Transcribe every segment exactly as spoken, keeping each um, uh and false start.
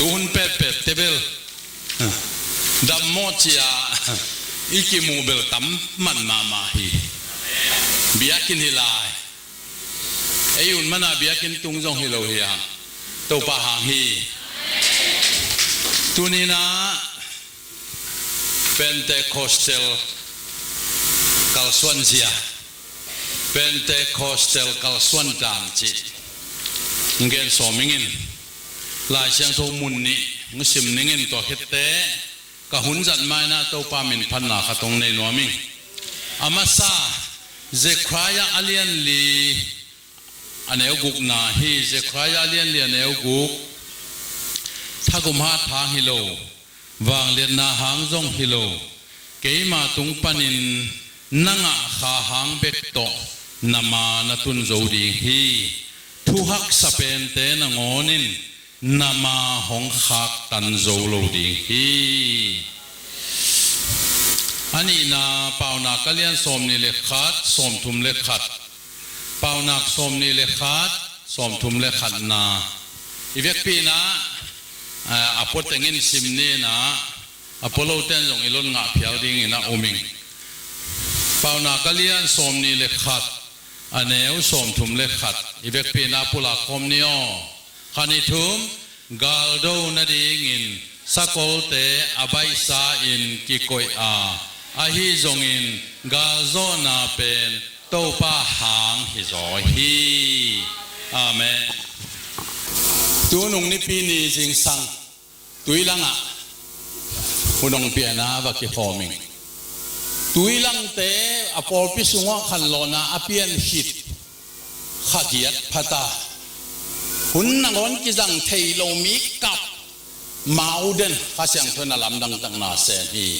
Tuhun petpet te bel dammaw cia i kimuh bel tam man mahmah hi. Biakinn hi lai. Ei un mana biakinn tung zong hi lo hi a, Topa hang hi. Tuninah Pentecostal kalsuanzia, Pentecostal kalsuan dan cih gen sawm ingin, Lai Siangtho mun nih hong sim ningin tua khette ka hun zat mainah Topa min phatna khat hong nei nuam ing. A masa Zekhariah a lian li a neu gukna hi. Zekhariah a lian li a neu guk. Thagum hat hang hi lo, vangliatna hang zong hi lo, keima tung panin na ngah kha hang bek tawh na ma na tun zo ding hi. Thu haksa pente nangawn in na ma hong khaktan zo lo ding hi. A nihna Paunak a lian sawm nih le khat, sawm thum le khat. Paunak sawm nih le khat, sawm thum le khatna. I vekpi inah a puatengin sim ninah a pualote in zong i lon ngah phial dingin a um ing. Paunak a lian sawm nih le khat, a neu sawm thum le khat. I vekpi inah pulak khawm ni aw. Khat, nih, thum. Galdo nadingin sakolte a baihsa-in kikoih a, ahi zongin galzawhna pen Topa hang hi zaw hi. Amen. Tunung Nipi ni zingsang tuilangah hun hong piana va kikhawm ing. Tuilangte a pawlpi sungah khanlawhna a pian khit kha giat phata. Hun nangawn kizang thei lo mi kap mau den Kha Siangtho in a lamdang takna sem hi.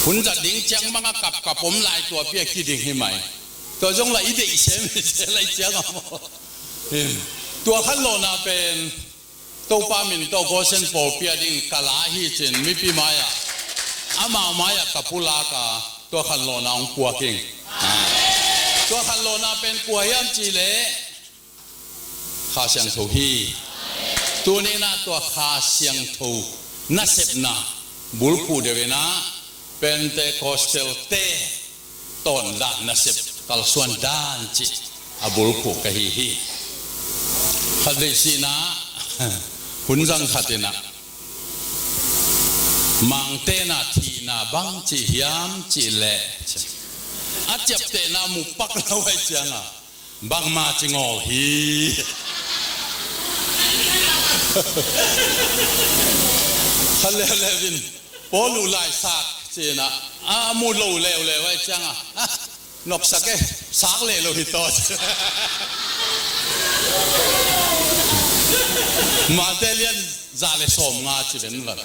Hun zat ding ciang bangah kapkap om lai, tua pi a kiding hi mai. Tua zong lah i deih sem hi se lai ciang a maw. Tua khanlawhna pen Topa min tawh Goshen pawlpi a ding ka la hi cin mipi mai-ah, amau mai-ah ka pulak a, tua khanlawhna hong puak ing. Tua khanlawhna pen kua hiam cihleh Kha Siangtho hi. Tuninah tua Kha Siangtho nasepna bulphuh deuh inah Pentecostal te tawndan nasep kalsuan dan cih a bulphuh ka hi hi. Khatvei sinah hun zang khat inah Mangtena thihna bang cih hiam cihleh a ciaptehna mu pak lo ai cianga bangma ci ngawl hi. Kha leuleu in Paul uh laisak cinah a mu lo leuleu ai cianga, ah, noksak e, sak leh lo hi tawh. Mate lian za le sawm nga ci ven van.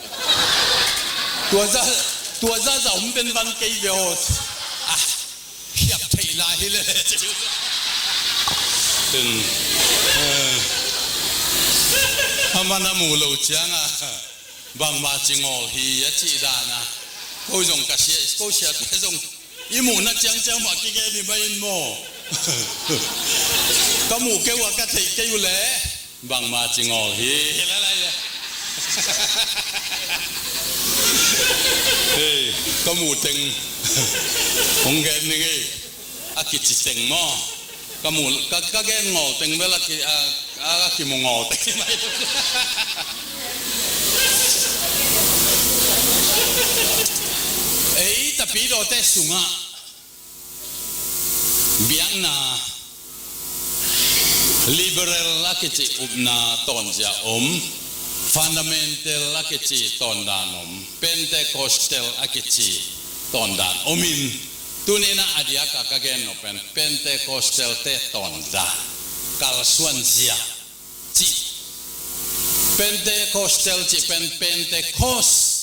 Tua za, tua za za om ven van kei ve aw. Ah, khiap thei lai hi le. Tun, eh, a man a mu lo cianga bangma ci ngawl hi a cih dana. Ko zong ka sia, ko siate zong i muhna ciangciang mah kigen hi mai in maw? Ka muh keu a ka theih kei uh leh bangma ci ngawl hi. Hi lai lai le. Hei, ka muh teng hong gen ning ei. A kici teng maw? Ka mu, ka, ka gen ngawl teng bel a ki, a, a, a kimu ngawl teng mai. Ei tapidawte sungah biakna liberal a kici upna tawnzia om, fundamental a kici tawndan om, Pentecostal a kici tawndan om in, tuninah a diakah ka gen nop pen Pentecostal te tawndan kalsuanzia cih. Pentecostal cih pen Pentecost,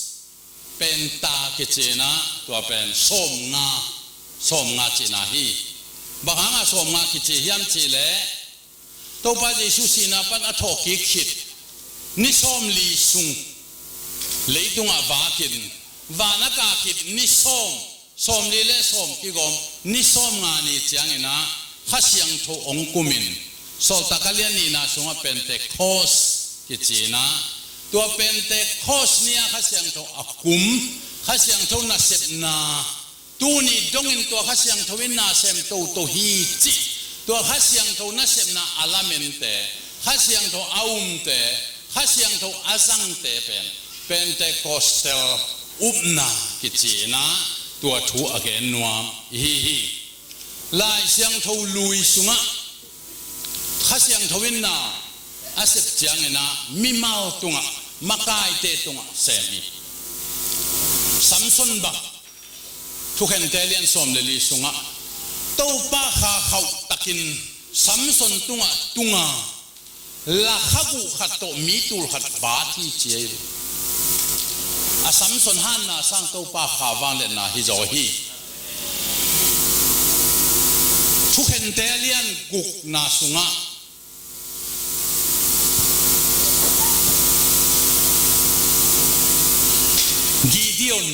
Penta kicinah tua pen sawmnga, sawmnga cihna hi. Bang hangah sawmnga kici hiam cihleh Topa Jesuh sihna pan a thawhkik khit ni sawmli sung leitungah vakin, van a kah khit ni sawm, sawmli le sawm kigawm ni sawmnga ni cianginah Kha Siangtho hong kumin, Sawltak a lian nihna sungah Pentecost kici in ah, tua Pentecost ni-a Kha Siangtho a kum, Kha Siangtho nasepna, tuni dongin tua Kha Siangtho in na sem toto hi cih, tua Kha Siangtho nasepna a lamente, Kha Siangtho a umte, Kha Siangtho a zangte pen Pentecostal upna kici in ah, tua thu a gen nuam i hi hi. Lai Siangtho lui sungah Kha Siangtho in na a sep ciangin ah mimal tungah, makaite tungah sem hi. Samson bang, Thukhente lian sawm le li sungah Topa kha khauh takin Samson tungah tunga, lakha guh khat tawh mi tul khat vat hi ci hi. A Samson hanna sang Topa kha vangliatna hi zaw hi. Thukhente lian gukna sungah Gideon,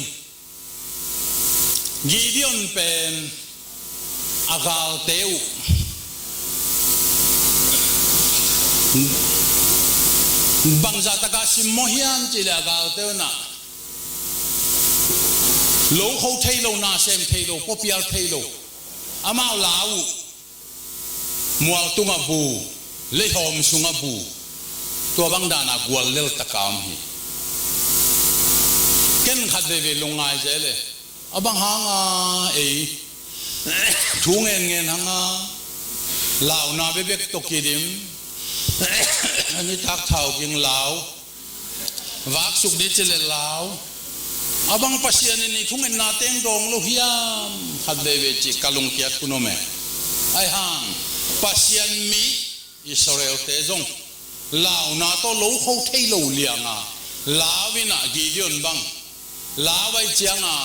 Gideon pen a galte uh bangzah taka simmawh hiam cih leh a galte uh na lo kho thei lo, na sem thei lo, puapial thei lo, amau lau uh mual tungah bu, leihawm sungah bu, tua bang dana gual lel taka om hi. Ken khat veivei lungngai zel e. A bang hanga ei thu ngen ngen hanga launa bebek tawh kidim, nitak thau ging lau, vaksuk dih ci le lau. A bang Pasian in i thungetna teng dawng lo hiam? Khat veivei cih ka lungkiat hun om e. Ahi hang Pasian mi Israelte zong launa tawh lo kho thei lo lianga lau in ah Gideon bang lau ahih cianga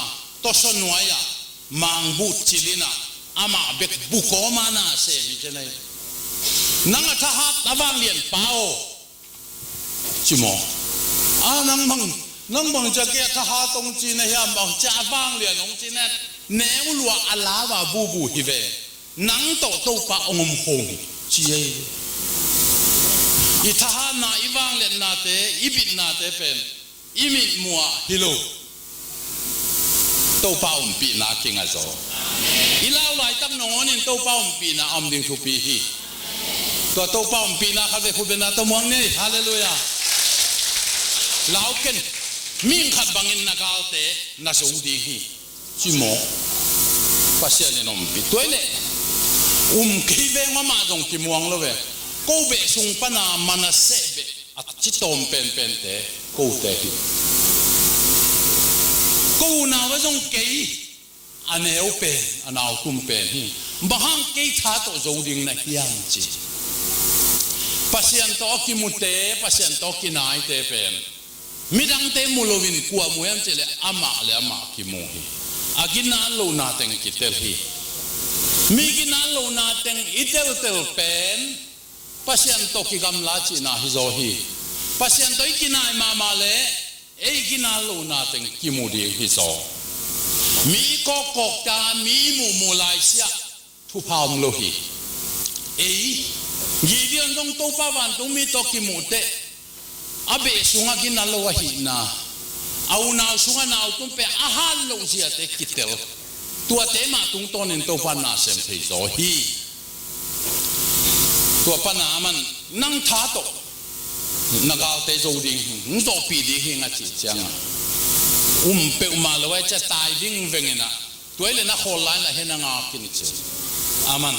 tawsaw nuai-ah mangbuh cil in ah amah bek bu kawma na sem hi ci hi. Nang a thahat a vanglian pa aw, ci maw? A nang bang, nang bang cia kei a thahat hong ci na hiam, bang cia a vanglian hong ci na, neu lua a lau a bubu hi ve. Nang tawh Topa hong om khawm hi ci hi. I thahatna, i vangliatnate, i bitnate pen i mitmuh ah hi lo, Topa ompihna kinga zaw. I lau laitak nangawn in Topa ompihna a om ding thupi hi. Tua Topa ompihna khat vei khut bengna tawh muang ni. Halleluiah. Lau ken, mihing khat bangin na galte na zo ding hi, ci maw? Pasian in ompih. Tua hi leh um kei veng amah zong kimuang lo ve. Ko beh sung pana Manasseh beh a ci tawm penpente kote hi. Ko unau a zong kei a neu pen, a nautum pen hi. Bang hang kei tha tawh zo ding na hiam ci. Pasian tawh a kimute, Pasian tawh a kinaite pen midangte mu loin kua mu hiam cih leh amah le amah kimu hi. A ginat lohna teng kitel hi. Mi ginat lohna teng i teltel pen Pasian tawh kigamla cihna hi zaw hi. Pasian tawh i kinai mahmah leh ei ginat lohna teng kimu ding hi zaw. Mi kawkkawk ta, mi muhmuh laisiah thupha om lo hi. Ei Gideon zong Topa vantungmi tawh kimuh teh a beh sungah ginat lo ahihna, a unau sungah nautum pen a hat loh ziate kitel. Tuate mah tungtawnin Topa na sem thei zaw hi. Tua pana aman nang tha tawh na galte zo ding hi, hong zawhpih ding hi a cih ciangah um peuhmah lo a, cia tai ding veng in ah, tua hi leh na khawl lai in ah hen a ngak in ci. Aman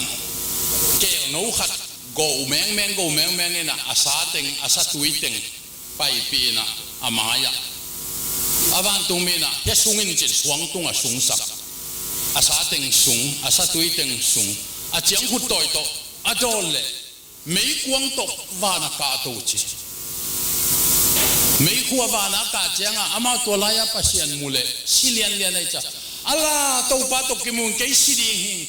keelno khat go mengmeng, go mengmeng in ah a sa teng, a satui teng paipih in ah a mai-ah a vantungmi in ah hia sung in ci-in suang tungah sungsak. A sa teng sung, a satui teng sung, a ciangkhut tawi tawh a dawn leh meikuang tawh van a kah to ci. Meikhu a van a kah ciangah amau tua lai-ah Pasian mu leh si lianlian ahi ciah, a la Topa tawh kimu in kei si ding hi,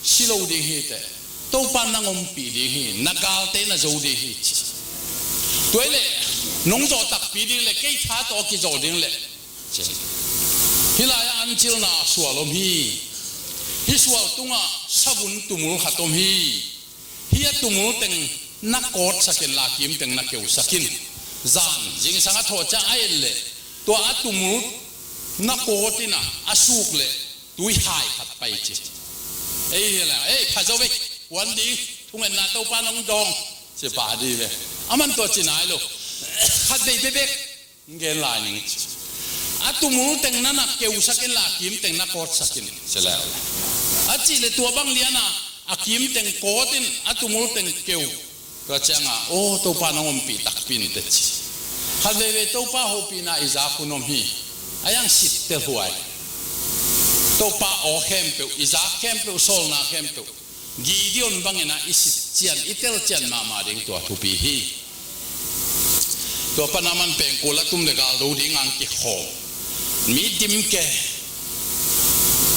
si lo ding hi teh. Topa nang ompih ding hi, na galte na zo ding hi ci. Tua hi leh nong zawh takpi ding leh kei tha tawh a kizawh ding leh ci. Hih lai-ah ancilna sual om hi. Hih sual tungah savun tumul khat om hi. Hih a tumul teng na kawtsak in, lakim teng na keusak in. Zan, zingsang a thawh ciang a et leh, tua a tumul na kawt in a, a suk leh, tui hai khat pai ci. Ei, ei, pha zo ve, kuan ding, thungetna Topa nong dawng, ci pah dih ve. Aman tua ci nai lo. Khat vei bekbek, gen lai ning ci. A tumul teng na na keusak in la, a kim teng na kawtsak in, ci le. A cih leh tua bang lian a, a kim teng kawt in, a tumul teng keu. Tua ciang a, aw, Topa nong ompih takpi in teh ci. Khat veivei Topa hopihna i zak hun om hi. A iang sit tel huai. Topa aw khempeuh, i zak khempeuh, sawlna khempeuh, Gideon bangin a i sit cian, i tel cian mahmah ding tua thupi hi. Tua pan a man pengkul a tum leh galdo ding ang kikhawm. Mi dim ke.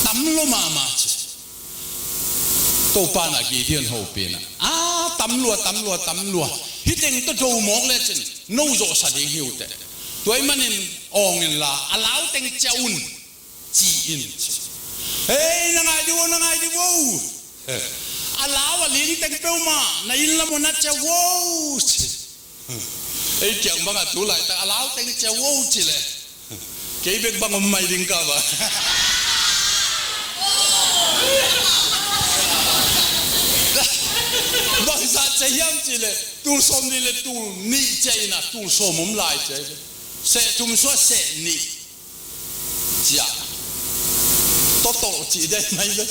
Tam lua mahmah ci. Topa in a Gideon hopih in a, a, tam lua, tam lua, tam lua. Hih teng tawh do mawk lecin no zawhsa ding hi uh teh. Tua ahih manin awng in la, a lau teng ciah un, ci-in ci. Hei, na ngai dih vo, na ngai dih vo. A lau a ling teng peuhmah na inn lam uh na ciah vo, ci. Ei kiang bang a tu laitak a lau teng ciah vo ci leh, kei bek bang om mai ding ka ba. Bangzah ciah hiam cih leh, tul sawm nih leh tul nih ciah in a, tul sawm om lai ciah. Seh thum suah seh nih ciah. Tawtawh cih dai mai ve.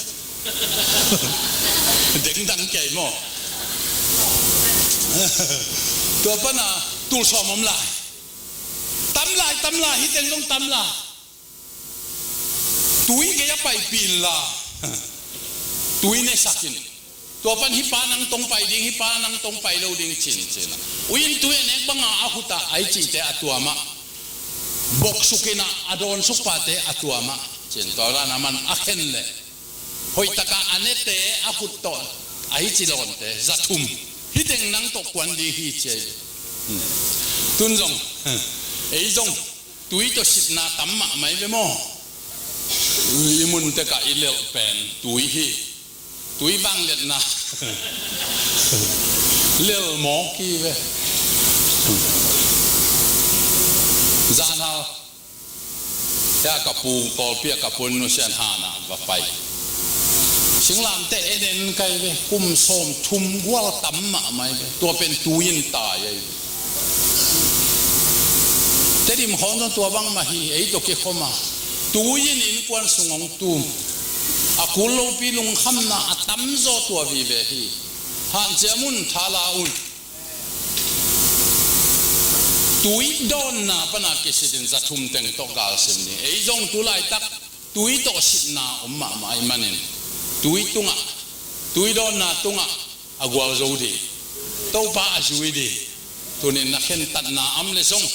Dengdang kei maw. Tua pan a tul sawm om lai. Tam lai, tam lai, hih teng zong tam lai. Tui gei a paipih in la, tui nesak in. Tua pan hih pa nang tawh pai ding, hih pa nang tawh pai lo ding ci-in ci-in a, uiin tui a nek bang a a khut ah a i cihte a tuam ah, boksuk in a, a dawnsuk pate a tuam ah ci-in tua dan a man a khen leh, hoih tak a a nete a khut tawh a i ci lawnte za thum, hih teng nang tawh kuan ding hi ci a hi. Hmm. Tun zong, hmm, ei zong tui tawh sitna tam mahmah hi ve maw. I mun tek ah i lelh pen tui hi. Tui vangliatna lelh mawk hi ve. Zanhal, hia ka pu, Kawlpi ah ka pu nusia in han ah va pai. Singlamteh en en ka hi ve, kum sawm thum gual tam mahmah hi ve. Tua pen tui in tai ahi ve. Tedim khawng zong tua bang mah hi, ei tawh kikhawm a. Tui in innkuan sung hong tum. A kul lopi lungkhamna a tamzaw tua vive hi. Hanciam un, thala un. Tui dawnna pan a kisit in za thum teng tawh galsim ni. Ei zong tu laitak tui tawh sitna om mahmah ahih manin, tui tungah, tui dawnna tungah a gualzo ding, Topa a zui ding. Tuni-in na khentatna om leh zong,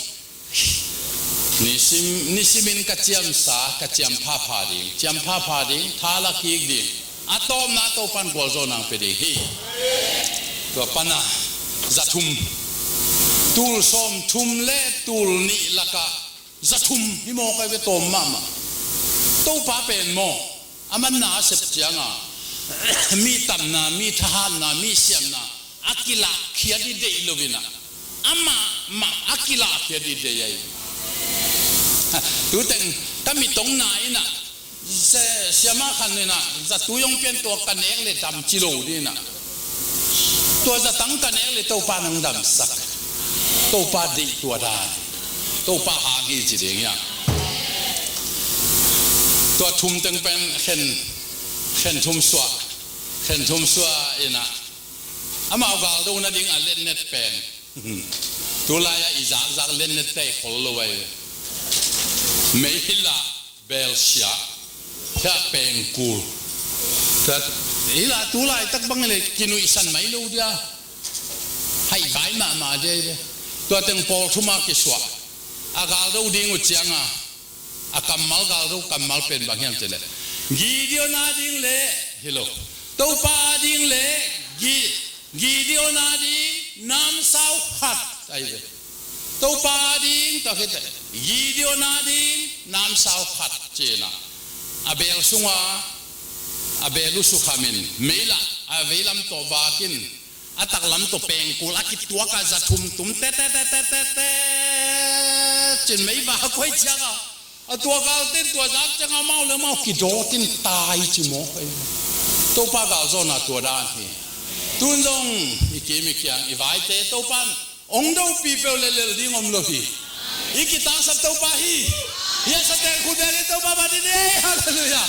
nisim, nisimin ka ciamsa, ka ciam phapha ding, ciam phapha ding, tha la kik ding. A tawpna Topa in gualzawhna hong pia ding hi. Tua pan a za thum, tul sawm thum leh tul nih lakah za thum hi mawk ahi ve, tawm mahmah. Topa pen maw, a manna a sep ciang a, mi tamna, mi thahatna, mi siamna a kilahkhia ding deih lo in a, amah mah a kilahkhia ding deih ahi. Tu teng ka mit hong nai in a, Sia, siamah khat in a, za tui hong pia in, tua ka nek leh dam ci lo ding in a. Tua za tang ka nek leh Topa in hong damsak. Topa deih tua dan. Topa hang hi ci ding hi a. Tua thum teng pen khen, khen thum suah. Khen thum suah in a, amau galdo nading a letnet pen, tu lai-ah i zakzak letnet pen khol lo ahi. Mei hi lah, belsia, hia pengkul. Tua, hi lah tu laitak bang leh kinuihsan mai lo dia. Haih vai mahmah dia hi ve. Tua teng pawl thum a kisuah. A galdo ding uh ciang a, a kammal, galdo kammal pen bang hiam cih leh, Gideon a ding leh, hi lo, Topa a ding leh, Gi-, Gideon a ding namsau khat ahi ve. Topa a ding, tua khit leh Gideon a ding namsau khat ci-in a, a beel sungah, a beel uh sukham in, mei lah, a veilam tawh vak in, a taklam tawh pengkul a kituak a za thum tum te te te te te te cin mei va kuai ciak a, a tuakal ten tua zak ciang amau le amau kidawt in tai ci mawk ei. Topa galzawhna tua dan hi. Tun zong i kim i kiang i vaite Topan ong dopi peuh le lel ding om lo hi. I kitangsap Topa hi. Hi a sa teng khut beng in Topa phat in ei. Halleluiah.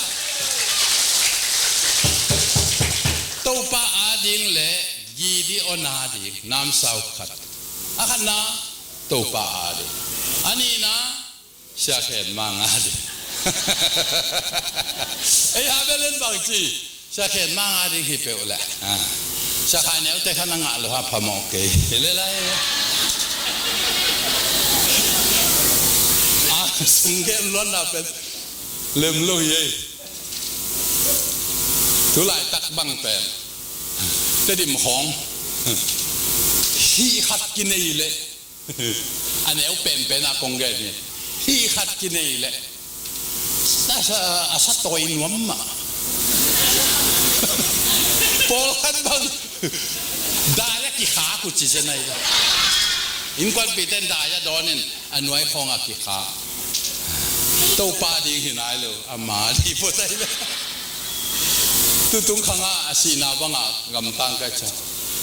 Topa ading le Gideon ading namsau khat. A khatna Topa ading. A nihna Sia Khen Mang ading. Ei ha bel in bang ci. Sia Khen Mang ading hi peuh leh, ah, Sia Khai Neu te khan a ngah lo ha phamawh kei hi le lai. Ah, sung gen luanna pen lem lo hi ei. Tu laitak bang pen Tedim khawng hih khat kinei leh, a neu penpen a kong gen hi. Hih khat kinei leh a sa, a sa tawi nuam mah. Pawlkhat bang dai a kikhak uh ci zen ahi. Innkuanpihte in dai a dawn in a nuai khawng a kikhak. Topa ding hi nai lo, a ma ding pawtai le. Tutung khang ah a sihna bangah gamtang ka cia.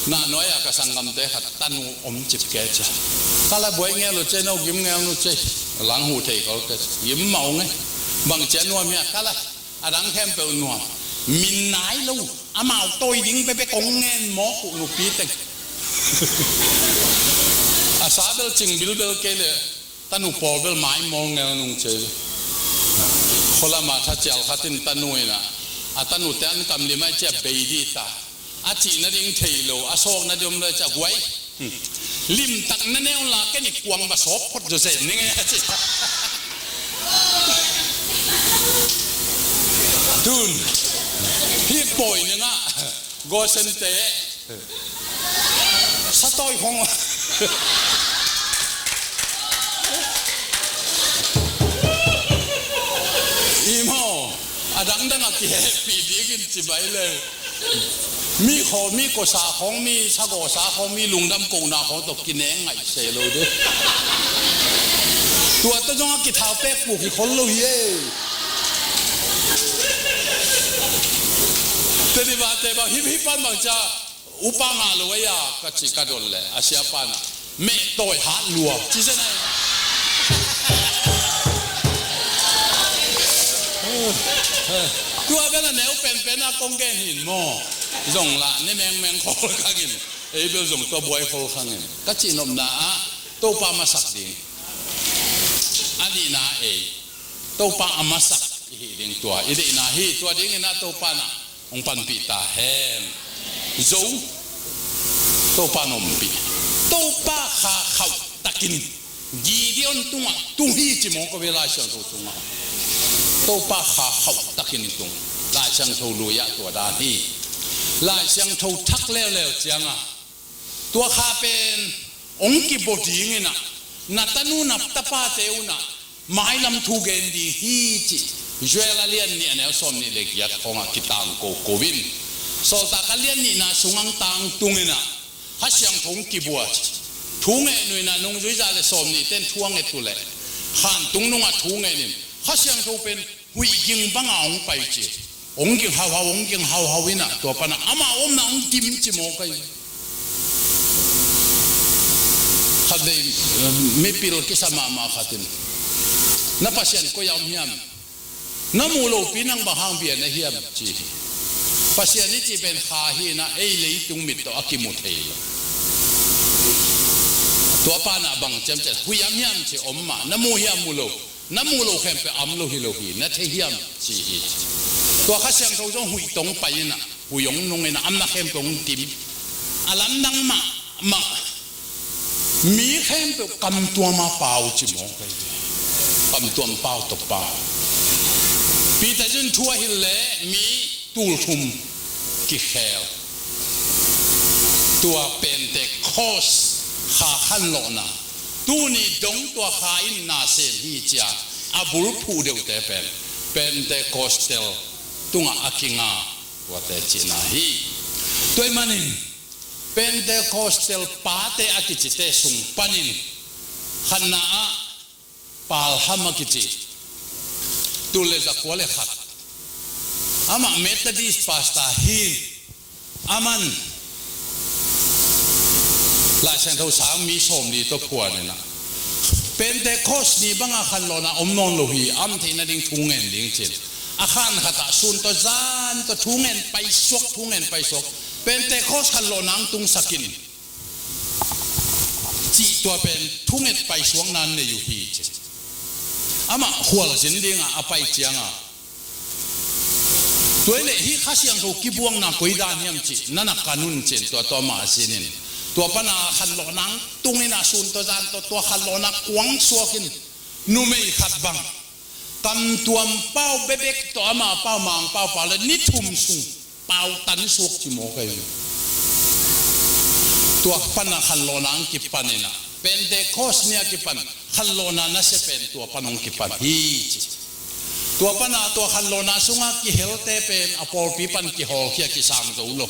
Na nuai ah ka sanggamte khat tanu om cip ke cia. Kala buai ngel lo cia, no gim ngel lo cia. Lang hu thei kol ke cia. Gim mau nge. Bang cia nuam hia kala. A dang khempeuh nuam. Min nai lo. Amau tawi ding peuhpeuh kong ngen mawk uh nupi teng. A sa bel cing bilbel kei le. Tanu pawl bel mai mawl ngel nung cei. Khualama thacial khat in tanu in ah, a tanute an kam lim ai cia bei dih ta. A cih nading thei lo, a sawk nading om lo cia guai. Limtak na neu la ken i kuang ba sawk phot zaw zen ning e a ci. Tun hih pawi ning ah Gosente sa tawi khong. I maw, a dangdang a kihehpih dingin cibai le. Mi khaw, mi kawsa khawng, mi sagawsa khawng, mi lungdam kohna khawng tawh kineng ngaih se lo de. Tua tawh zong a kithau pek puk hi khol lo hi e. Teni bate bang hip hip pan bang cia upa ngah lo ei a ka ci ka dol le a siapa na meh tawi hat lua ci zen ai. Tua bel a neu penpen a kong gen hin maw. Zong lah ne mengmeng khol khangin ei bel zong tua buai khol khangin ka cihnopna ah Topa masak ding. A nihna ei Topa a masak i hih ding tua i deihna hi. Tua dingin ah Topa na hong panpih ta hen. Zo Topa na ompih. Topa kha khauh takin Gideon tungah tung hi ci mawk a ve Lai Siangtho tungah. Topa kha khauh takin tung. Lai Siangtho lui ah tua dan hi. Lai Siangtho thak leuleu ciangah tua kha pen hong kibaw dingin ah na tanu na tapate un ah mailam thu gen ding hi ci. Joel a lian nih a neu sawm nih le giat khawngah kitang koko in Sawltak a lian nihna sungah tangtungin ah Kha Siangtho hong kibua ci. Thu nget uh in ah nungzui za le sawm nih ten thu a nget uh leh khantung nungah thu nget in Kha Siangtho pen huih ging banga hong pai ci. Hong ging hauhau, hong ging hauhau in ah tua panah amah omna hong dim ci mawk ahi. Khatvei mipil kisa mahmah khat in na Pasian koi a om hiam? Na muh lopi nang bang hang bia na hiam ci hi. Pasian i cih pen kha hi in ah ei leitung mit tawh a kimu thei lo. Tua panah bang ciamciam huih a om hiam ci om mah na muh hiam mu lo. Na muh loh khempeuh a om lo hi lo hi, na thei hiam ci hi. Tua Kha Siangtho zong huih tawh hong pai in ah huih hong nung in ah a omna khempeuh hong dim. A lamdang mahmah. Mi khempeuh kamtuam a pau ci mawk ahi. Kamtuam pau tawh pau. Peter zun thu a hilh leh mi tulthum kikhel. Tua Pentecost kha khanlawhna tuni dong tua kha in na sem hi ci a a bul phuh deuhte pen Pentecostal tungah a kinga tuate cihna hi. Tua ahih manin Pentecostal pate a kicite sung panin khatna ah Paul Hamm a kici, tul le zakua le khat, amah Methodist pastor hi in, aman Lai Siangtho sang mi sawmli tawh phuan in ah, Pentecost ni banga khanlawhna om nawn lo hi, a om theihna ding thu ngen ding ci-in, a khan khatah sun tawh zan tawh thu ngen paisuak, thu ngen paisuak, Pentecost khanlawhna hong tungsak in, cih tua pen thunget paisuakna nei uh hi ci. Amah khualzin dingah a pai cianga, tua hi leh hih Kha Siangtho kibuakna koi dan hiam cih na na kan un ci-in tua tawh amah a zin in, tua pana khanlawhna hong tung in ah sun tawh zan tawh tua khanlawhna kuang suak in, numei khat bang, kamtuam pau bebek tawh ama pau, Mangpau pau le ni thum sung pau tan suak ci maw kei. Tua pana khanlawhna hong kipan in ah, Pentecost ni a kipan khanlawhna nasia pen tua pan hong kipan hi ci. Tua pana tua khanlawhna sunga kihelte pen a pawlpi pan kihawlkhia, kisang zo lo.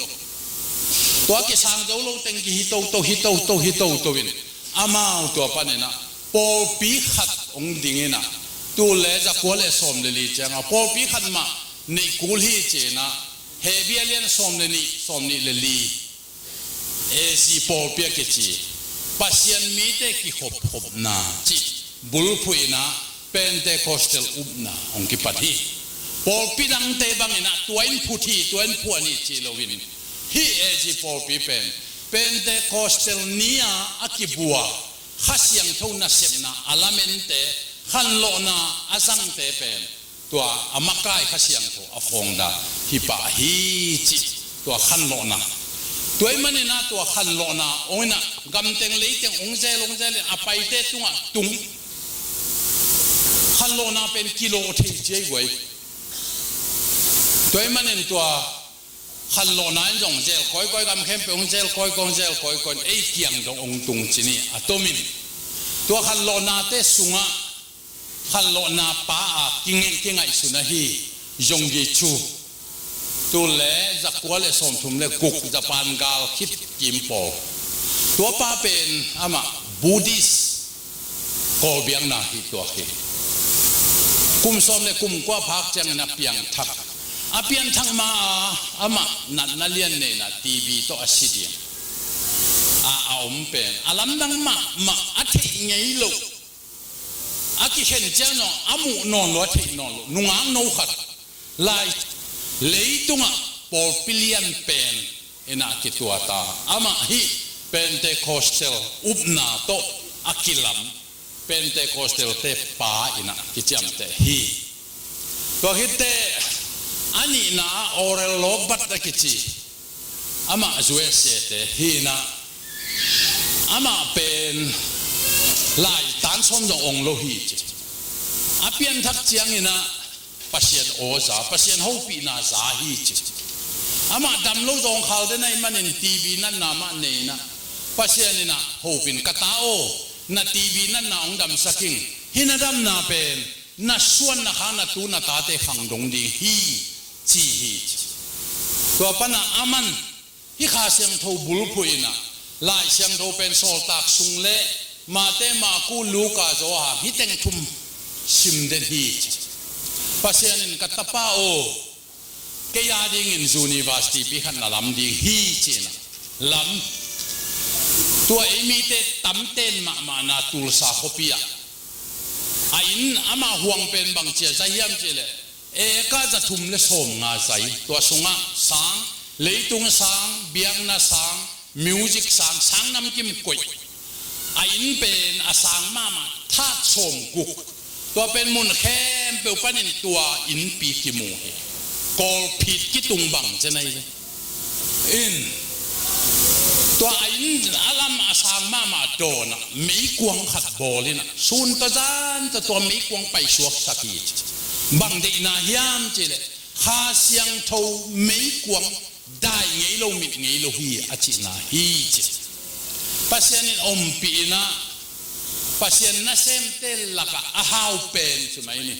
Tua kisang zo lo teng kihi toto, hi toto, hi toto in, amau tua pan in ah pawlpi khat hong ding in ah, tul le zakua le sawm le li cianga pawlpi khat mah neih kul hi ci-in ah, Hebru a lian sawm le nih, sawm nih le li, A C pawlpi a kici, Pasian mite kikhopkhopna cih bulphuh in ah Pentecostal upna hong kipan hi. Pawlpi dangte bang in ah tua in phut hi, tua in phuan hi ci lo in, hih A C pawlpi pen Pentecostal ni-a a kibua Kha Siangtho nasepna a lamente, khanlawhna a zangte pen tua a makai Kha Siangtho a phawng dan hi pah hi ci. Tua khanlawhna, tua ahih manin ah tua khanlawhna hong in ah gamteng leiteng hong zel, hong zel in a paite tungah tung. Khanlawhna pen kilawh thei ci ei guai. Tua ahih manin tua khanlawhna in zong zel kawikawi, gam khempeuh hong zel kawikawi, hong zel kawikawi in ei kiang dong hong tung ci ni a tomin, tua khanlawhnate sungah khanlawhna pa a kingaih, kingaihsun ahi Yonggi Cho, tul le zakua le sawmthum le guk, Japan gal khit kim pawl. Tua pa pen amah Buddhist Kawl biakna hi tuak hi. Kum sawm le kum kua phak ciangin a piangthak. A pianthak ma-a amah natna lian nei in ah T B tawh a si ding a, a om pen a lamdang mahmah, a theih ngei loh, a kikhen ciang zong a muh nawn lo, a theih nawn lo nungak no khat lai, leitungah pawlpi lian pen in ah kituat a, amah hih Pentecostal upna tawh a kilam Pentecostal-te pa in ah kiciamteh hi. Tua khit teh a nihna ah Oral Roberts a kici, amah U S A-te hi in ah, amah pen lai tan sawm zong ong lo hi ci. A pianthak ciangin ah Pasian aw za, Pasian hopihna za hi ci. Amah dam lo zong khal den ahih manin T B natna mah nei in ah, Pasian in ah hopin, "Ka ta aw, na T B natna hong damsak ing. Hih na damna pen na suan na khak, na tu na tate khang dong ding hi," ci hi ci. Tua pana aman hih Kha Siangtho bulphuh in ah, Lai Siangtho pen Sawltak Sung le Mate, Maku, Luka, Johan, hih teng thum sim den hi ci. Pasian in, "Ka tapa aw, kei a dingin university pi khat na lam ding hi," ci-in ah lam. Tua ei mite tamten mahmahna Tulsa khuapi ah, a inn, amah huang pen bangci a za hiam cih leh, eka za thum le sawmnga zai, tua sungah sang, leitung sang, biakna sang, music sang, sang namkim koih. A inn pen a sang mahmah, thak sawmguk. Tua pen mun khempeuh panin tua innpi kimu hi. Kawlphit kitung bang ci-in ahi ve. In, tua a inn a lam a sang mahmah dawnah meikuang khat bawl in ah, sun tawh zan tawh tua meikuang paisuaksak hi. Bang deihna hiam cih leh, Kha Siangtho meikuang dai ngei lo, mit ngei lo hi a cihna hi ci. Pasian in ompih in ah, Pasian nasemte lakah a hau pen ci mai ni,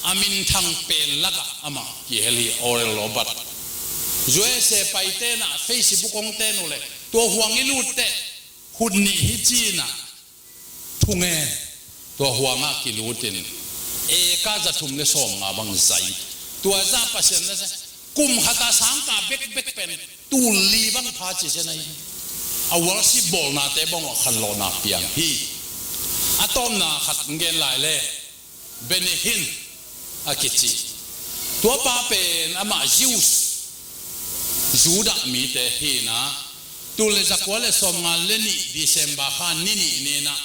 a minthang pen lakah amah kihel hi, Oral Roberts. U S A paite in ah Facebook hong ten uh leh, Tua huang i lut teh, hun nih hi ci-in ah, thungen. Tua huangah kilutin, eka za thum le sawmnga bang zai. Tua zah Pasian na se, kum khat a sangkah bekbek pen tul li bang pha ci se na hi. A worship bawlnate bang a khanlawhna piang hi. A tawpna khat gen lai le, Benny Hinn a kici. Tua pa pen amah Jews, Judah mite hi-in ah, tul le zakua le sawmnga le nih December kha ni nih ni-in ah,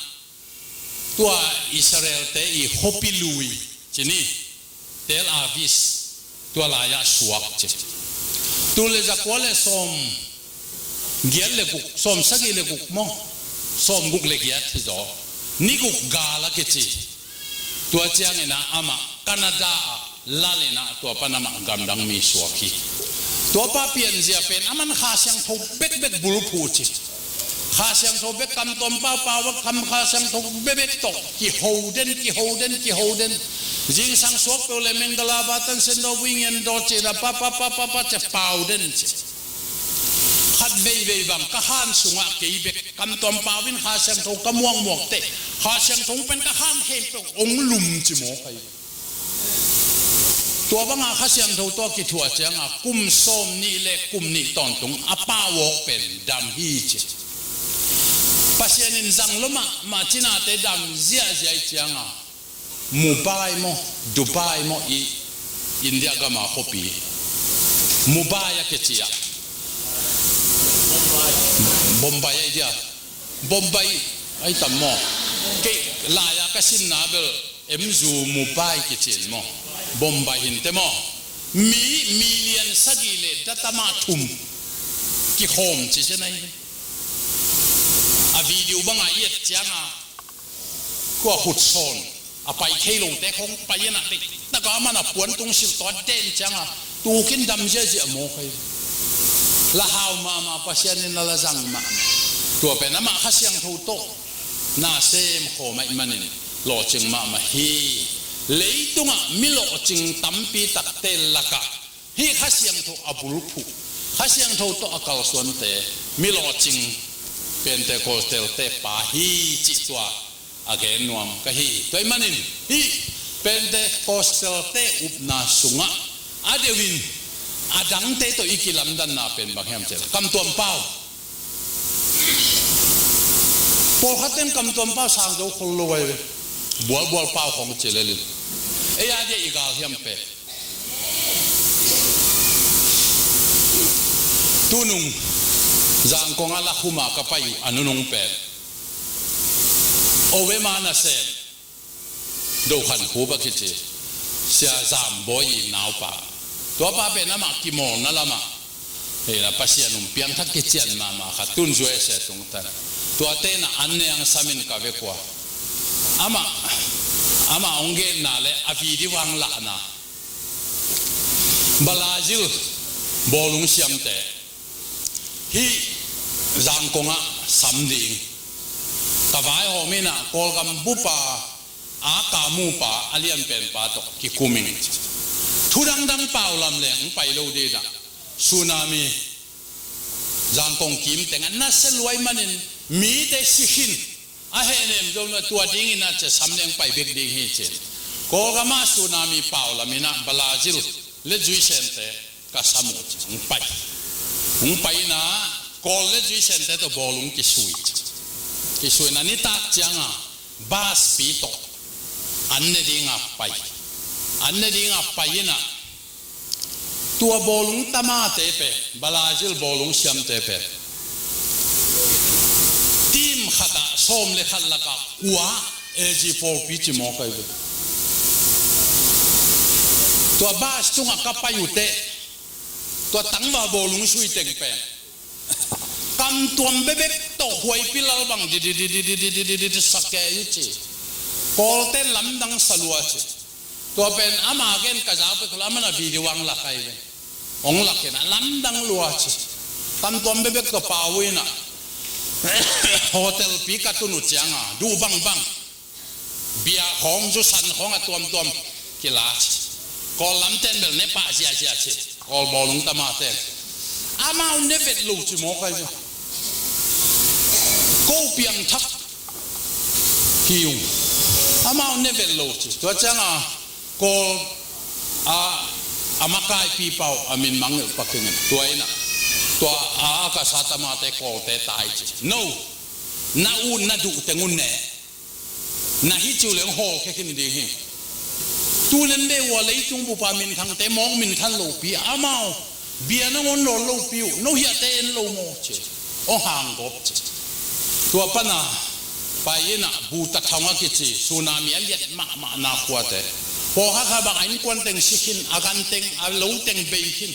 tua Israel-te i khuapi lui ci ni, Tel Aviv, tua lai-ah suak ci. Tul le zakua le sawmgiat le guk, sawmsagih le guk maw, sawmguk le giat hi zaw. Ni guk gal a kici. Tua ciangin ah amah Canada ah lal in ah, tua pan amah gamdang mi suak hi. Tua pa pianzia pen aman Kha Siangtho bekbek bulphuh ci. Kha Siangtho bek, kam tuam pau pau bek, kam Kha Siangtho bekbek tawh kiho den, kiho den, kiho den. Zingsang suak peuh le Mangala Bata, Sendo Bui Ngen Daw ci-in ah pa pa pa pa pa ci-a pau den ci. Khat veivei bang ka han sungah kei bek kam tuam pau in Kha Siangtho ka muakmuak teh, Kha Siangtho pen ka han khempeuh hong lum ci mawk hi. Tua bangah Kha Siangtho tawh kithuah ciangah kum sawmnih le kum nih tawntung a pau awk pen dam hi ci. Pasian in zang lua mahmah cinate dam ziahziah ih ciangah, Mumbai maw, Dubai maw, i India gama khuapi, Mumbai a kici ah, Bombay a i dia, Bombay a i tam maw? Kei lai-a ka sinna bel M U Mumbai kici in maw, Bombay hi inteh maw? Mi million sagih le datama thum kikhawm ci se na hi. A video bangah i et ciangah, kua khutsawn a pai thei lote khong pai in ah, dik taka man a puan tung silh tawh a den ciangah, tukin dam ziahziah mawk hi. La hau mahmah, Pasian in na la zang mahmah. Tua pen amah Kha Siangtho tawh na sem khawm ahih manin lawhcing mahmah hi. Leitungah mi lawhcing tampi takte lakah hih Kha Siangtho a bulphuh, Kha Siangtho tawh a kalsuante, mi lawhcing Pentecostal-te pa hi cih tua a gen nuam ka hi. Tua ahih manin hih Pentecostal-te upna sungah a deuhin a dangte tawh i kilamdanna pen bang hiam cih leh, kam tuam pau. Pawlkhatte in kam tuam pau sang zo khol lo ahi ve. Bualbual pau khong ci lel in. Ei a dia i gal hiam pen, tunung Zangkong ah lakhum a ka pai uh a nunung pen, Ove Manasseh, Do Khan Khup a kici, Sia Zam Bawi i naupa. Tua pa pen amah kimawlna lamah, hei la, Pasian um piangthak kician mahmah khat, tun U S A tungtan. Tuate in ah an ne ang sam in ka vek uh a, amah, amah hong genna le a video hong lahna, Brazil bawlung siamte, hih Zangkong ah sam ding, ka vaihawm in ah Kawlgam bup a, a kamupa a lianpenpa tawh kikum ing. Thu dangdang pau lam leng hong pai lo ding ah, tsunami, Zangkong kim teng ah nasia lua ahih manin mite si khin, a hehnem zong a tua dingin a cia sam leng pai bek ding hi ci-in, Kawlgam ah tsunami pau lam in ah Brazil le Zuisente ka sam uh ci. Hong pai, hong pai in ah Kawl le Zuisente tawh bawlung kisui ci. Kisui in ah nitak ciangah bus pi tawh an ne ding a pai. An ne ding a pai in ah tua bawlung tamate pen, Brazil bawlung siamte pen, team khat ah sawm le khat lakah kua, A G four pi ci mawk ahi ve. Tua bus tungah ka pai uh teh, tua tangval bawlung sui teng pen kam tuam bekbek tawh huaipi lal bang di di di di di di di di di di sa kei uh ci. Kawlte lamdang sa lua ci. Tua pen ama gen ka zau pek uh leh, aman a video hong lak ahi ve. Hong lak in ah lamdang lua ci. Kam tuam bekbek tawh pau in ah hotel pi ka tun uh ciangah duh bangbang, bia khawng, zusan khawng a tuamtuam kila ci. Kawl lamten bel ne pah ziahziah ci, Kawl bawlung tamaten. Amau ne vet lo ci mawk ahi ve. Ko piangthak hi ung. Amau ne vet lo ci. Tua cianga Kawl a, a makaipipa uh a min mangngilh pak ing. Tua ina, tua a, a ka sa tamate Kawlte tai ci. No, na ut na duh teng un ne. Na hi ciu leng hawlkhia khin ding hi. Tunen de ua leitung bupa minthangte mawng minthan lopi amau bia nangawn nawl lopi uh, no hiahte en lo maw ci. Hong hanggawp ci. Tua pana pai ina Butha Thaung a kici tsunami a liat mahmah na khuate pawlkhat kha bang a innkuan teng si khin, a gan teng, a lo teng bei khin.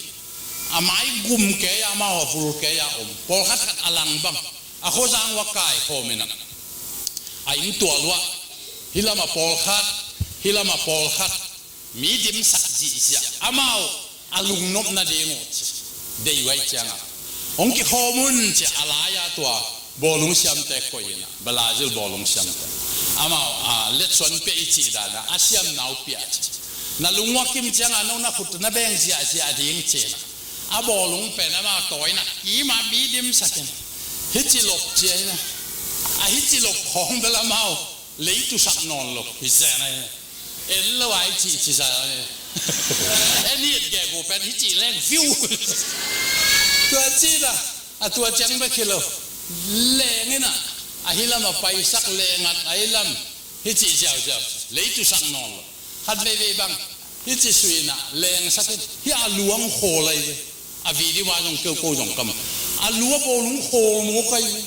A mai gum kei a, amau a vul kei a om. Pawlkhat khat a lang bang a khuazang ua kaikhawm ina a inn tual uah, hi lama pawlkhat, hi lama pawlkhat, mi dimsak zihziah amau a lungnop nading uh ci. Dei uai cianga hong kikhawm un ci. A lai-a tua bawlung siamte koih ina, Brazil bawlung siamte, amau a letsuan pia i cih dana a siamna uh pia ci. Na lung uah kim cianga no na khut na beng ziahziah ding cina a bawlung pen amau tawina kima mi dimsak in, hici lop cia ina, a hici lop khawng bel amau leitu sak nawn lo hi zen a hi. En lo ai ci ci sa a hi. En hi et gegu pen hici leng fiu. Tua cina a tua ciang bek hi lo. Leng ina a hi lama paisak lengat a hi lam hici ziauziau leitu sak nawn lo. Khat veivei bang hici suina lengsak in hi a luang khawl ai ve. A video a zong keu ko zong kam a lu a bawlung khawl mawk ai ve.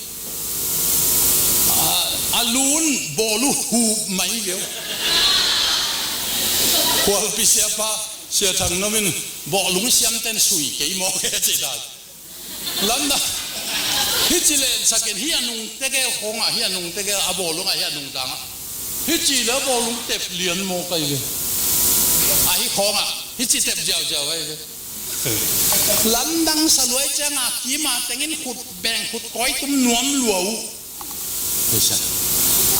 A, a lun bawlu hup mai ve. Khualpi siapa Sia Thang Nom in bawlung siamten sui kei mawk e ci dan. Lamdang hici lensak in hi a nung tegel khawngah, hi a nung tegel a bawlungah, hi a nungdangah hici le a bawlung tep lian mawk ai ve. A hi khawngah hici tep ziauziau ai ve. Lamdang sa luai cianga kima tengin khut beng khut kawi tum nuam lua uh.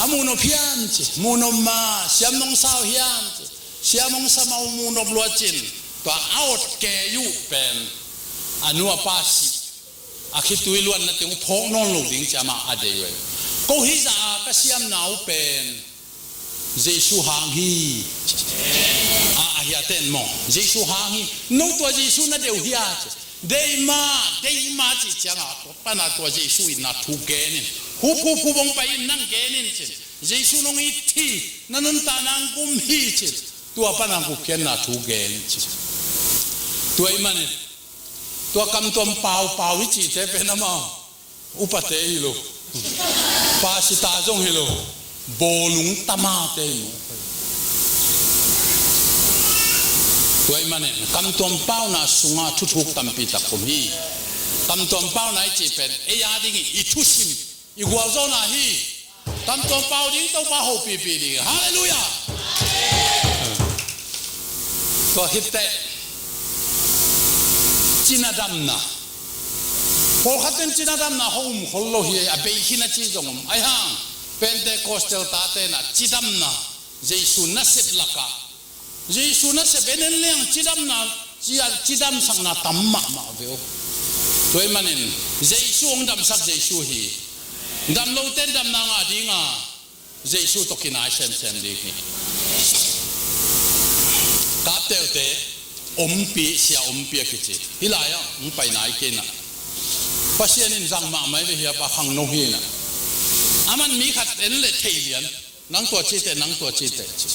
A muhnop hiam ci, muhnop ma siam nong sau hiam ci. Siam hong sa mau muhnop lua cin tua a ot kei uh pen a nu a pa sih a khitui luanna teng uh phawk nawn lo ding ci amah a dei uh. Ko hih zah a ka siamna uh pen Jesu hang hi. A, a hiaten maw Jesu hang hi. No tua Jesu na deuh hia ci. Dei mah, dei mah cih ciangah tua pana tua Jesu itna thu gen in. Hup hup hup hong pai in nang gen in cin. Jesu nong it hi, na nuntakna hong gum hi cin. Tua pana gupkhiatna thu gen cin. Tua ih manin tua kamtuam paupau i cihte pen amau upate hi lo. Pastor zong hi lo. Bawlung tamate hi lo. Tua ih manin kamtuam pauna sungah thuthuk tampi tak om hi. Kamtuam pauna i cih pen ei a dingin i thusim, i gualzawhna hi. Kamtuam pau ding Topa hopihpih ding. Halleluiah. Tua khit teh cina damna. Pawlkhat ten cina damna hong um khol lo hi, a bei khin a ci zong om. Ahi hang Pentecostal tate na cidamna Jesu nasep lakah Jesu nasep en en leng cidamna, cia, cidamsakna tam mahmah ve uh. Tua ih manin Jesu hong damsak Jesu hi. Dam lote damna ngah dinga Jesu tawh kinai semsem ding hi. Kapteuhte Ompi, Sia Ompi a kici. Hih lai-ah hong pai nai kei na. Pasian in zang mahmah hi ve, hih a pa khangno hi na. Aman mi khat en le thei lian. Nang tua cite, nang tua cite ci.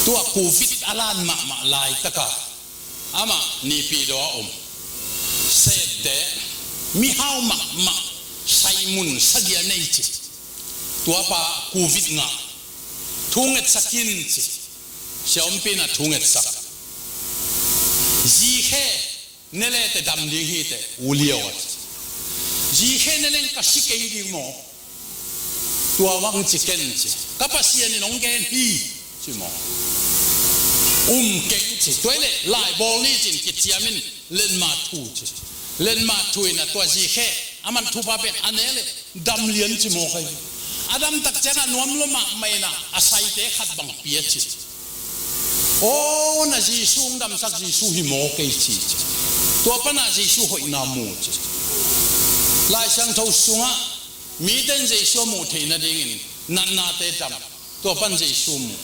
Tua Covid a lan mahmah laitaka amah Naypyidaw a om sette mihau mahmah Simon sagih a nei ci. Tua pa Covid ngah, thu ngetsak in ci. Sia Ompi in a thu ngetsak. Zikhe ne le teh dam ding hi teh, u liau a ci. Zikhe ne leng ka si kei ding maw? Tua bang ci ken ci. Ka Pasian in hong gen hi ci maw? Um keng ci. Tua ih leh lai bawl ni cin kiciam in lenmah thu ci. Lenmah thu in a tua zikhe aman thupha pen a ne leh dam lian ci maw kai. A dam tak ciangah nuam lo mahmah in a, a saite khat bang pia ci. Aw, na Jesu hong damsak Jesu hi maw kei ci ci. Tua pana Jesu hoihna mu ci. Lai Siangtho sungah mite in Jesu a muh theih nadingin natnate dam. Tua pan Jesu muh.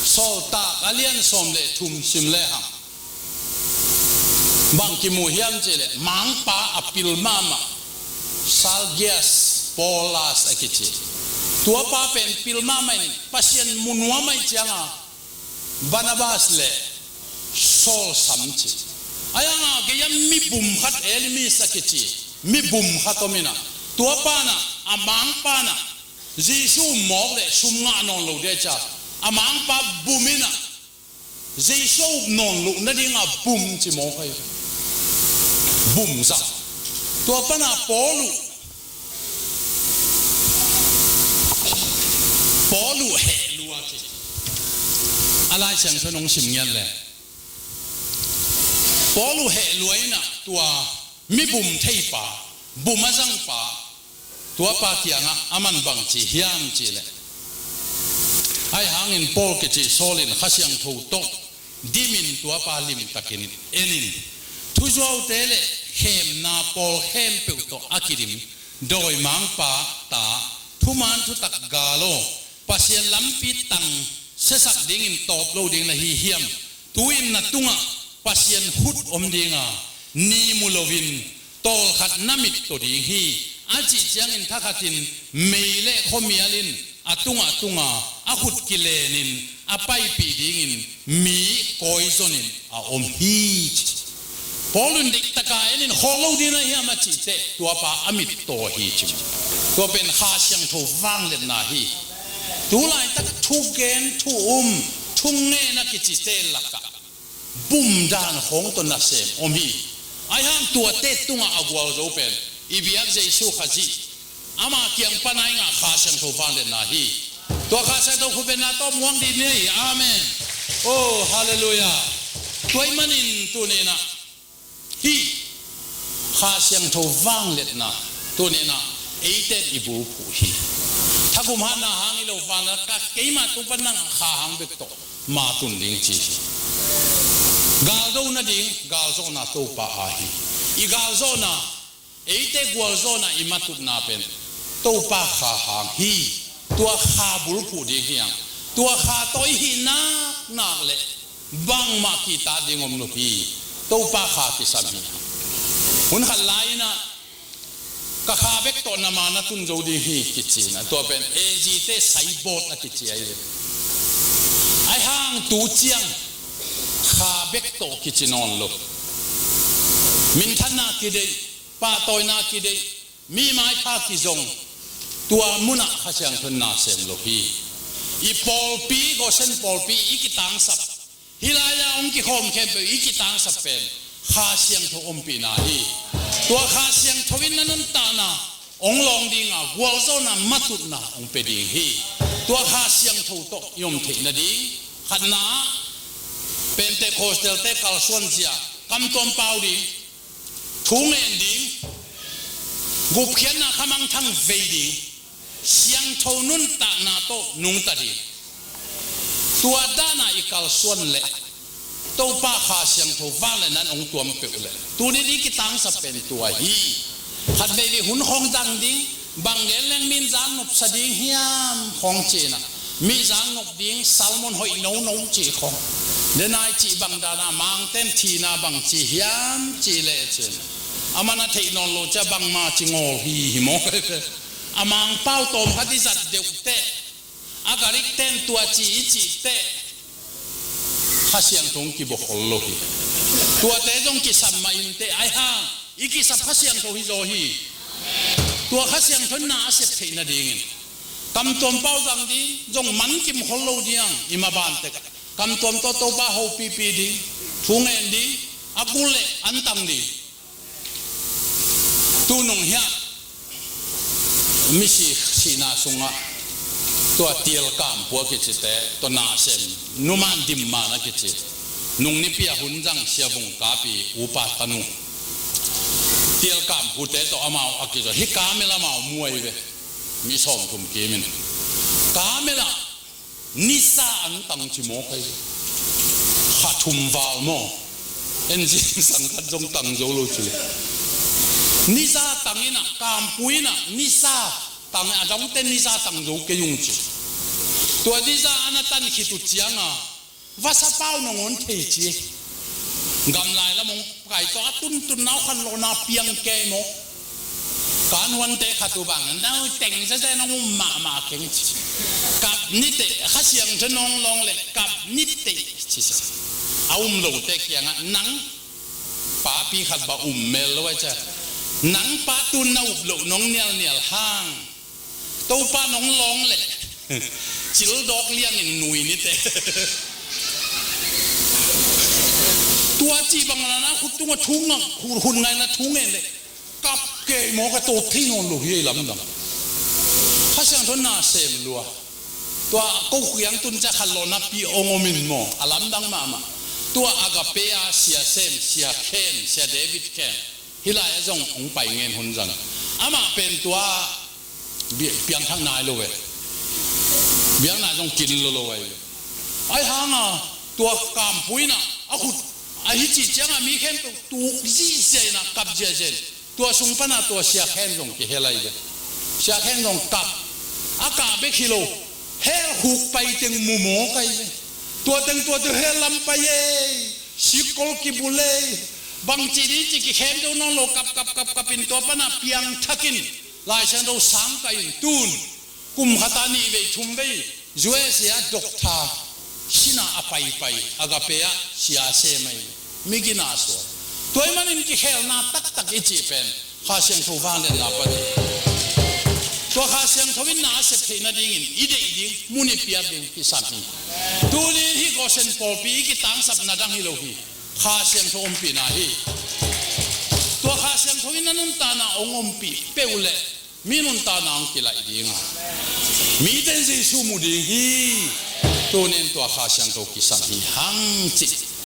Sawltak a lian sawm le thum sim lehang bang kimu hiam cihleh, mangpa a pil mahmah, Sergius Paulus a kici. Tuapa pen pil mahmah in Pasian mu nuam ahih cianga Barnabas le Saul sam ci. Ahi hanga gei-ah mi bum khat, Elimas a kici mi bum khat om inah, tuapa inah, a mangpa inah Jesu mawk le sum ngah nawn lo ding ahih ciang a mangpa bum inah Jesu up nawn loh nadinga bum ci mawk ahi. Bum zang. Tua pana Paul uh, Paul uh heh lua ci. A Lai Siangtho nong sim ngiat le Paul uh heh lua inah tua mi bum theipa, bum a zangpa, tuapa kiangah a man bang ci hiam cihleh, ahi hangin Paul kici Saul in Kha Siangtho tawh dimin tuapa limtakin enin, thuzuaute le khemna pawl khempeuh tawh a kidim dawimangpa ta, thuman thutak gal aw, Pasian lampi tang siasak dingin tawp lo ding na hi hiam? Tu-in na tungah Pasian khut om dinga, ni mu loin tawlkhat na mittaw ding hi, a cih ciangin thakhatin mei le khuamial in a tungah tunga a khut kilenin a paipih dingin mi kawi zonin a om hi ci. Paul in diktaka enin khawk lo ding na hiam a cih teh tuapa a mittaw hi ci. Tua pen Kha Siangtho vangliatna hi. Tulaitak thugen, thu um, thungen a kicite lakah bum dan khawng tawh nasem om hi. Ahi hang tuate tungah a gualzo pen i biak Jesu Khazih, ama kiang pana i ngah Kha Siangtho vangliatna hi. Tua Kha Siangtho khutbetna tawh muang dih ni hi. Amen. Oh, halleluiah. Tua ahih manin tuni-in ah hih Kha Siangtho vangliatna tuni-in ah eite in i bulphuh hi. Thakum hatna hang hi lo, vangliatna ka keima tung pan nang Kha hang bek tawh ma tun ding ci hi. Galdo nading galzawhna Topa aa hi. I galzawhna, eite gualzawhna, i matutna pen Topa Kha hang hi. Tua Kha bulphuh ding hi hang. Tua Kha tawh i hih naknak leh bangmah kihtak ding om lo hi. Topa Kha kisam hi. Hun khat lai-in ah ka Kha bek tawh na ma na tun zo ding hi kici-in ah, tua pen A G te saibawt a kici ahi. Ahi hang tu ciang Kha bek tawh kici nawn lo. Minthanna kideih, pahtawina kideih, mi maipha kizong, tua munah Kha Siangtho in na sem lo hi. I pawlpi, Goshen pawlpi i kitangsap, hih lai-ah hong kikhawm khempeuh i kitangsap pen Kha Siangtho ompihna hi. Tua Kha Siangtho in na nuntakna hong lawng dinga, gualzawhna, matutna hong pia ding hi. Tua Kha Siangtho tawh i om theih nading, khatna, Pentecostal-te kalsuan zia, kam tuam pau ding, thu ngen ding, gupkhiatna khamangthang vei ding, siangtho nuntakna tawh nungta ding. Tua dana i kalsuan leh Topa Kha Siangtho vangliatna in hong tuam peuh leh, tuni-in i kitangsap pen tua hi. Khat veivei hun khawng dang ding, bang gen leng min zang nopsa ding hiam khawng ci-in ah, mi zang nop ding, sermon hoih nono cih khawng. Denai cih bang dana Mangte'n thina bang ci hiam cih leh ci-in, a man a theih nawn loh ciang bangma ci ngawl hi hi maw. A Mangpau tawm khat i zat deuh teh, a Greek-te'n tua ci i cih teh, Kha Siangtho hong kibawl khol lo hi. Tuate zong kisam mah inteh, ahi hang i kisap Kha Siangtho hi zaw hi. Tua Kha Siangtho in na a sep theih nadingin, kam tuam pau zang ding, zong man kim khol lo ding, i maban tek ah kam tuam tawh Topa hopipi ding, thu ngen ding, a kul leh an tang ding. Tu nung hiah misi sihna sungah tua Tial Kam Pua kicite tawh na sem, Nu Man Dim Man a kici, nung nipi a hun zang Sia Vung Kapi upa tanu, Tial Kam Pute tawh amau a kizaw, hih Kamel amau muai ve, mi sawmthum kimin. Kamel ah nisa an tang ci mawk ahi. Kha thum val maw? En zingsang khat zong tang zo lo ci. Niza tang in ah, kampui in ah, niza tang, a dangte niza tang zo kei ung ci. Tua niza a na tan khit uh ciang a, vasa pau nong on thei ci. Gamlai lam hong kai tawh a tuntun nau khan lawhna piang kei maw. Kan huante khat uh bang, nau teng zazai nong um mahmah keng ci. Kap nite, Kha Siangtho nong lawng le kap nite ci sa. A um lote kiangah nang papi khat bang um mel lo ai cia. Nang pa tun na up loh nong nialnial hang. Topa nong lawng le cildawk liangin nui nite. Tua cih bang lana khut tungah thu ngah, hun ngaina thu ngen le kap kei maw, ka tawp thei nawn lo hi ei lamdang. Kha Siangtho na sem lua. Tua ko kiang tun cia khat lawhna pi ong om in maw, a lamdang mahmah. Tua Agape a sia sem, sia khen, sia David khen. Hih lai-ah zong hong pai ngen hun zang. Amah pen tua bi-, piangthak nai lo ve. Biakna zong kin lo lo ai ve. Ai hanga tua kampui in ah a khut a hi cih ciangah mi khempeuh tuk zihziah in ah kap ziahziah in. Tua sung pana tua sia khen zong kihel ai ve. Sia khen zong kap. A kah bek hi lo. Hell khuk pai teng mumawk ai ve. Tua teng tua teng hell lam pai ei. Sikkol kibul ei. Bangci ding ci kikhem zo nawn lo, kap kap kap kap in tua pana piangthak in Lai Siangtho sang kah in tun kum khat a nih vei thum vei U S A ah doctor sin a a paipai Agape ah sia sem ai. Mi gina suak. Tua ahih manin kikhelna taktak i cih pen Kha Siangtho vangliatna pan hi. Tua Kha Siangtho in na a sep theih nadingin i deih ding, mun i piak ding kisam hi. Tuni hih Goshen pawlpi i kitangsapna dang hi lo hi. Kha Siangtho ompihna hi. Tua Kha Siangtho in na nuntakna hong ompih peuh leh mi nuntakna hong kilaih ding a, mite in Jesu mu ding hi. Tunin tua Kha Siangtho kisam hi hang cih